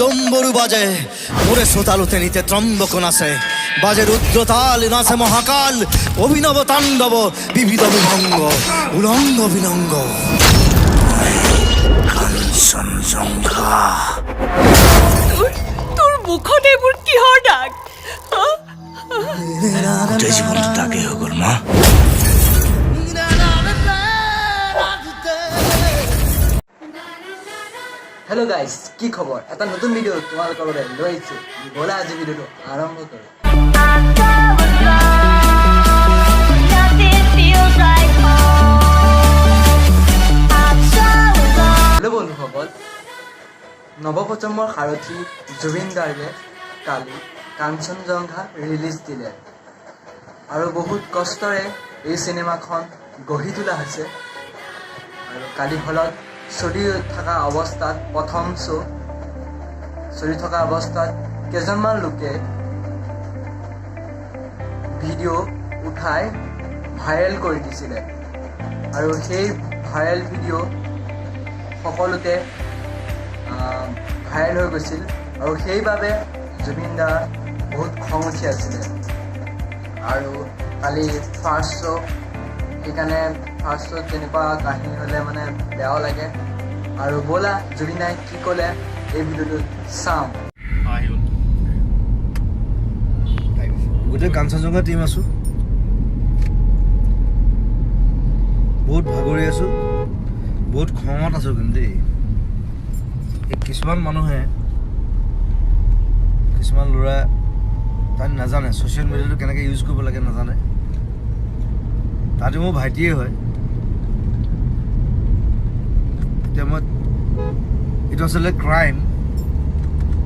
ডম্বৰু বাজে, মোৰে সোতালুতে নিতে ত্ৰম্বক নাচে, বাজে ৰুদ্ৰতাল নাচে মহাকাল, অভিনব তাণ্ডব বিবিধ বিভঙ্গ উলঙ্গ বিলঙ্গ। কাঞ্চনজঙ্ঘা। তোৰ মুখত এইবোৰ কিহৰ দাগ? গোটেই জীৱনটো তাকেই হৈ গ'ল মা। হেল্ল' গাইজ, কি খবৰ? এটা নতুন ভিডিঅ' তোমালোকৰ বাবে লৈ আহিছোঁ। ব'লা, আজি ভিডিঅ'টো আৰম্ভ কৰোঁ। Nothing feels like home. I'm so alone. Hello বন্ধুসকল, নৱপ্ৰজন্মৰ সাৰথি জুবিন গাৰ্গে কালি কাঞ্চনজংঘা ৰিলিজ দিলে আৰু বহুত কষ্টৰে এই চিনেমাখন গঢ়ি তোলা হৈছে। আৰু কালি হলত চলি থকা অৱস্থাত, প্ৰথম শ্ব' চলি থকা অৱস্থাত কেইজনমান লোকে ভিডিঅ' উঠাই ভাইৰেল কৰি দিছিলে আৰু সেই ভাইৰেল ভিডিঅ' সকলোতে ভাইৰেল হৈ গৈছিল আৰু সেইবাবে জুবিন দা বহুত খং উঠি আছিলে। আৰু কালি ফাৰ্ষ্ট শ্ব', সেইকাৰণে ফাৰ্ষ্ট শ্ব'ত তেনেকুৱা কাহিনী হ'লে মানে বেয়াও লাগে। আৰু ব'লা, জুবিন দাই কি ক'লে এই ভিডিঅ'টোত চাওঁ। আহি গ'ল। গোটেই কাঞ্চনজংঘা টীম আছোঁ, বহুত ভাগৰি আছোঁ, বহুত খঙত আছোঁ। কিন্তু দেই, এই কিছুমান মানুহে, কিছুমান ল'ৰা তাত নাজানে ছ'চিয়েল মিডিয়াটো কেনেকৈ ইউজ কৰিব লাগে নাজানে। তাতে মোৰ ভাইটিয়ে হয়। এতিয়া মই এইটো আচলতে ক্ৰাইম,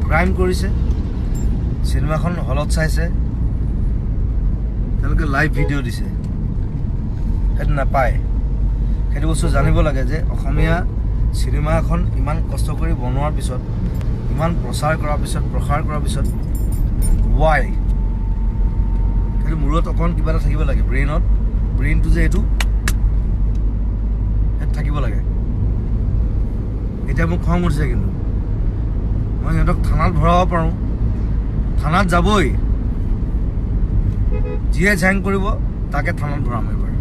ক্ৰাইম কৰিছে। চিনেমাখন হলত চাইছে, তেওঁলোকে লাইভ ভিডিঅ' দিছে, সেইটো নাপায়। সেইটো বস্তু জানিব লাগে যে অসমীয়া চিনেমা এখন ইমান কষ্ট কৰি বনোৱাৰ পিছত, ইমান প্ৰচাৰ কৰাৰ পিছত, প্ৰসাৰ কৰাৰ পিছত ৱাই? সেইটো মূৰত অকণ কিবা এটা থাকিব লাগে, ব্ৰেইনত, ব্ৰেইনটো যে এইটো সেইটো থাকিব লাগে। এতিয়া মোক খং উঠিছে, কিন্তু মই সিহঁতক থানাত ভৰাব পাৰোঁ, থানাত যাবই। যিয়ে জেং কৰিব তাকে থানাত ভৰাম এইবাৰ।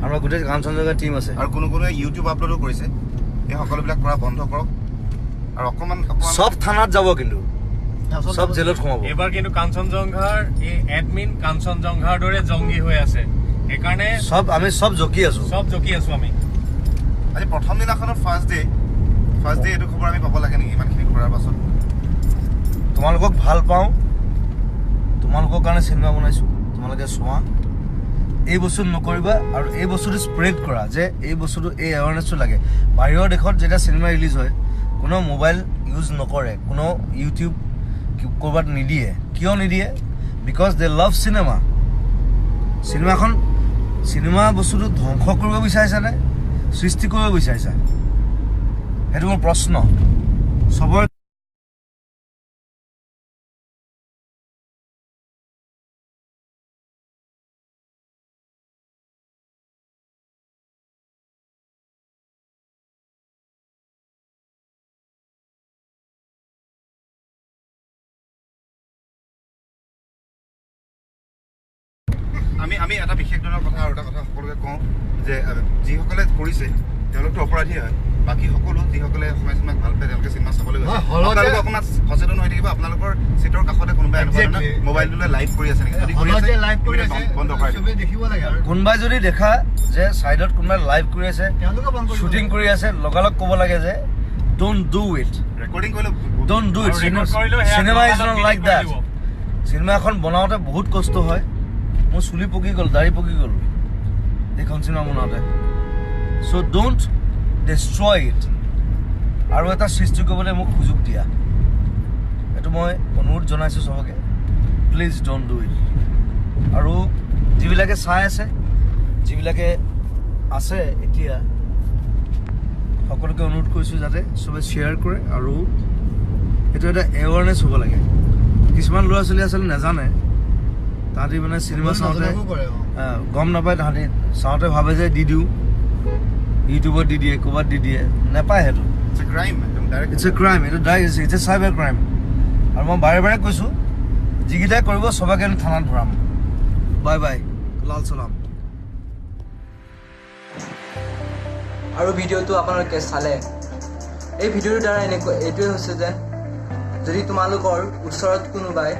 আমাৰ গোটেই কাঞ্চনজংঘা টীম আছে। আৰু কোনো কোনোৱে ইউটিউব আপলোডো কৰিছে। এই সকলোবিলাক কৰা বন্ধ কৰক আৰু অকণমান অকণমান চব থানাত যাব, কিন্তু চব জেলত সোমাব। এইবাৰ কিন্তু কাঞ্চনজংঘাৰ এই এডমিন কাঞ্চনজংঘাৰ দৰে জংগী হৈ আছে, সেইকাৰণে চব আমি চব জকি আছো। চব জকি আছো আমি। আজি প্ৰথম দিনাখনৰ ফাৰ্ষ্ট ডে এইটো খবৰ আমি পাব লাগে নেকি ইমানখিনি ঘূৰাৰ পাছত? তোমালোকক ভাল পাওঁ, তোমালোকৰ কাৰণে চিনেমা বনাইছোঁ, তোমালোকে চোৱা, এই বস্তুটো নকৰিবা আৰু এই বস্তুটো স্প্ৰেড কৰা যে এই বস্তুটো, এই এৱাৰনেছটো লাগে। বাহিৰৰ দেশত যেতিয়া চিনেমা ৰিলিজ হয়, কোনো মোবাইল ইউজ নকৰে, কোনো ইউটিউব ক'ৰবাত নিদিয়ে। কিয় নিদিয়ে? Because they love cinema. চিনেমাখন, চিনেমা বস্তুটো ধ্বংস কৰিব বিচাৰিছানে সৃষ্টি কৰিব বিচাৰিছা? সেইটো মোৰ প্ৰশ্ন চবৰে। আমি এটা বিশেষ ধৰণৰ কথা আৰু এটা কথা সকলোকে কওঁ যে যিসকলে কৰিছে তেওঁলোকতো অপৰাধী হয়, বাকী সকলো যিসকলে অসমীয়া চিনেমাক ভাল পায়, তেওঁলোকে চিনেমা চাবলৈ গৈছে, আপোনালোকে অকণমান সচেতন হৈ থাকিব। আপোনালোকৰ চিটৰ কাষতে কোনোবাই এনেকুৱা ধৰণৰ মোবাইলটো লৈ লাইভ কৰি আছে নেকি? যদি কৰি আছে, লাইভ কৰি আছে, বন্ধ কৰাই দিব। দেখিব লাগে। আৰু কোনোবাই যদি দেখা যে ছাইডত কোনোবাই লাইভ কৰি আছে, তেওঁলোকে বন্ধ কৰিব। শ্বুটিং কৰি আছে, লগালগ ক'ব লাগে যে don't do it. Recording কৰিলে don't do it. আৰু record কৰিলেও সেয়া চিনেমা is লগালগ not like delete কৰি that. দিব। চিনেমা এখন বনাওঁতে বহুত কষ্ট হয়। মোৰ চুলি পকি গ'ল, দাড়ি পকি গ'ল এইখন চিনেমা বনাওঁতে। So don't destroy it. আৰু এটা সৃষ্টি কৰিবলৈ মোক সুযোগ দিয়া, এইটো মই অনুৰোধ জনাইছোঁ চবকে। Please don't do it. আৰু যিবিলাকে চাই আছে, যিবিলাকে আছে এতিয়া, সকলোকে অনুৰোধ কৰিছোঁ যাতে চবে শ্বেয়াৰ কৰে আৰু এইটো এটা এৱাৰনেছ হ'ব লাগে। কিছুমান ল'ৰা ছোৱালী আচলতে নাজানে, তাহাঁতি মানে চিনেমা চাওঁতে নজনাকো কৰে, অ। গম নাপায়। তাহাঁতি চাওঁতে ভাবে যে দি দিওঁ, ইউটিউবত দি দিয়ে, ক'ৰবাত দি দিয়ে, নাপায় সেইটো। It's a crime, একদম direct. It's a crime. এইটো direct, it's a cyber crime. আৰু মই বাৰে বাৰে কৈছোঁ, যিকেইটাই কৰিব চবকে আমি থানাত ভৰাম। বাই বাই, লাল চলাম। আৰু ভিডিঅ'টো আপোনালোকে চালে, এই ভিডিঅ'টোৰ দ্বাৰা এনেকুৱা এইটোৱে হৈছে যে যদি তোমালোকৰ ওচৰত কোনোবাই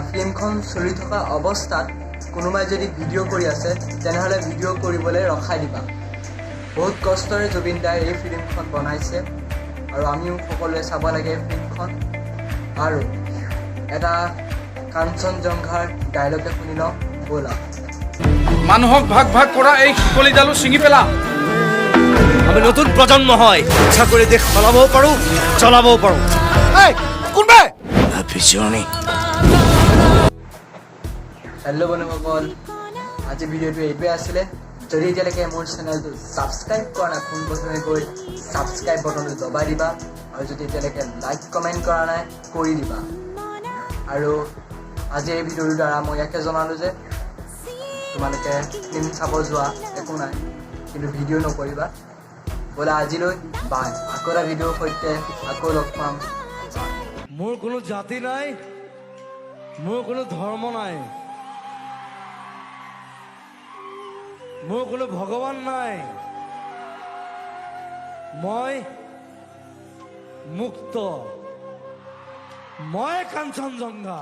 ফিল্মখন চলি থকা অৱস্থাত কোনোবাই যদি ভিডিঅ' কৰি আছে, তেনেহ'লে ভিডিঅ' কৰিবলৈ ৰখাই দিবা। বহুত কষ্টৰে জুবিন দাই এই ফিল্মখন বনাইছে আৰু আমিও সকলোৱে চাব লাগে এই ফিল্মখন। আৰু এটা কাঞ্চনজংঘাৰ ডাইলগে শুনি লওঁ, ব'লা। মানুহক ভাগ ভাগ কৰা এই শিকলিডালো ছিঙি পেলা। আমি নতুন প্ৰজন্ম হয়, ইচ্ছা কৰি দেশ সলাবও পাৰোঁ, চলাবও পাৰোঁ। কোনবাই হেল্ল' বন্ধুসকল, আজি ভিডিঅ'টো এইটোৱে আছিলে। যদি এতিয়ালৈকে মোৰ চেনেলটো ছাবস্ক্ৰাইব কৰা নাই, পোনপ্ৰথমে গৈ ছাবস্ক্ৰাইব বটনটো দবাই দিবা। আৰু যদি এতিয়ালৈকে লাইক কমেণ্ট কৰা নাই, কৰি দিবা। আৰু আজি এই ভিডিঅ'টোৰ দ্বাৰা মই ইয়াকে জনালোঁ যে তোমালোকে ফিল্ম চাব যোৱা একো নাই, কিন্তু ভিডিঅ' নকৰিবা। বোলে আজিলৈ বাই, আকৌ এটা ভিডিঅ'ৰ সৈতে আকৌ লগ পাম। মোৰ কোনো জাতি নাই, মোৰ কোনো ধৰ্ম নাই, মোৰ কোনো ভগৱান নাই। মই মুক্ত, মই কাঞ্চনজংঘা।